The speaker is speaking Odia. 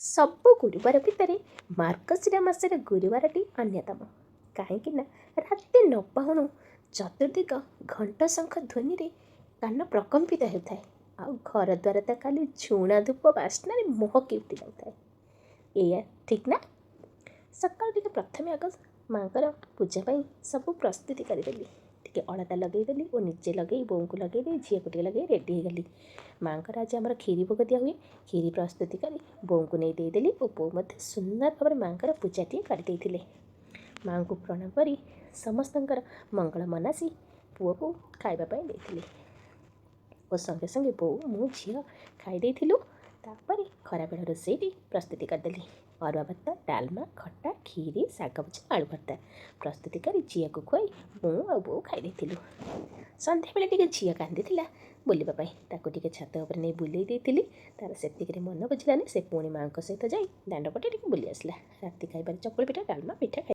ସବୁ ଗୁରୁବାର ଭିତରେ ମାର୍ଗଶିର ମାସର ଗୁରୁବାରଟି ଅନ୍ୟତମ, କାହିଁକି ନା ରାତି ନ ପାହୁଣୁ ଚତୁର୍ଦିଗ ଘଣ୍ଟ ଶଙ୍ଖ ଧ୍ୱନିରେ କାନ ପ୍ରକମ୍ପିତ ହେଉଥାଏ, ଆଉ ଘର ଦ୍ୱାର ତ ଖାଲି ଝୁଣା ଧୂପ ବାସ୍ନାରେ ମହକି ଉଠି ଯାଉଥାଏ। ଏଇଆ ଠିକ୍ ନା? ସକାଳୁ ଟିକେ ପ୍ରଥମେ ଆଗ ମାଆଙ୍କର ପୂଜା ପାଇଁ ସବୁ ପ୍ରସ୍ତୁତି କରିଦେଲି। ଟିକେ ଅଳତା ଲଗେଇଦେଲି ଓ ନିଜେ ଲଗେଇ, ବୋଉଙ୍କୁ ଲଗେଇ ଦେଇ, ଝିଅକୁ ଟିକେ ଲଗେଇ ରେଡ଼ି ହେଇଗଲି। ମାଆଙ୍କର ଆଜି ଆମର କ୍ଷୀରି ଭୋଗ ଦିଆ ହୁଏ। କ୍ଷୀରି ପ୍ରସ୍ତୁତି କରି ବୋଉଙ୍କୁ ନେଇ ଦେଇଦେଲି ଓ ବୋଉ ମଧ୍ୟ ସୁନ୍ଦର ଭାବରେ ମାଆଙ୍କର ପୂଜାଟିଏ କରିଦେଇଥିଲେ। ମାଆଙ୍କୁ ପ୍ରଣାମ କରି ସମସ୍ତଙ୍କର ମଙ୍ଗଳ ମନାସି ପୁଅକୁ ଖାଇବା ପାଇଁ ଦେଇଥିଲି ଓ ସଙ୍ଗେ ସଙ୍ଗେ ବୋଉ, ମୁଁ, ଝିଅ ଖାଇ ଦେଇଥିଲୁ। ତାପରେ ଖରାବେଳ ରୋଷେଇଟି ପ୍ରସ୍ତୁତି କରିଦେଲି। ଅରୁଆ ଭାତ, ଡାଲମା, ଖଟା, କ୍ଷୀରି, ଶାଗ ଭଜା, ଆଳୁ ଭର୍ତ୍ତା ପ୍ରସ୍ତୁତି କରି ଝିଅକୁ ଖୁଆଇ ମୁଁ ଆଉ ବୋଉ ଖାଇ ଦେଇଥିଲୁ। ସନ୍ଧ୍ୟାବେଳେ ଟିକେ ଝିଅ କାନ୍ଦିଥିଲା ବୁଲିବା ପାଇଁ। ତାକୁ ଟିକେ ଛାତ ଉପରେ ନେଇ ବୁଲେଇ ଦେଇଥିଲି। ତାର ସେତିକିରେ ମନ ବୁଝିଲାନି, ସେ ପୁଣି ମାଆଙ୍କ ସହିତ ଯାଇ ଦାଣ୍ଡ ପଟେ ଟିକେ ବୁଲି ଆସିଲା। ରାତି ଖାଇବାରେ ଚକୁଳି ପିଠା, ଡାଲମା, ପିଠା ଖାଇ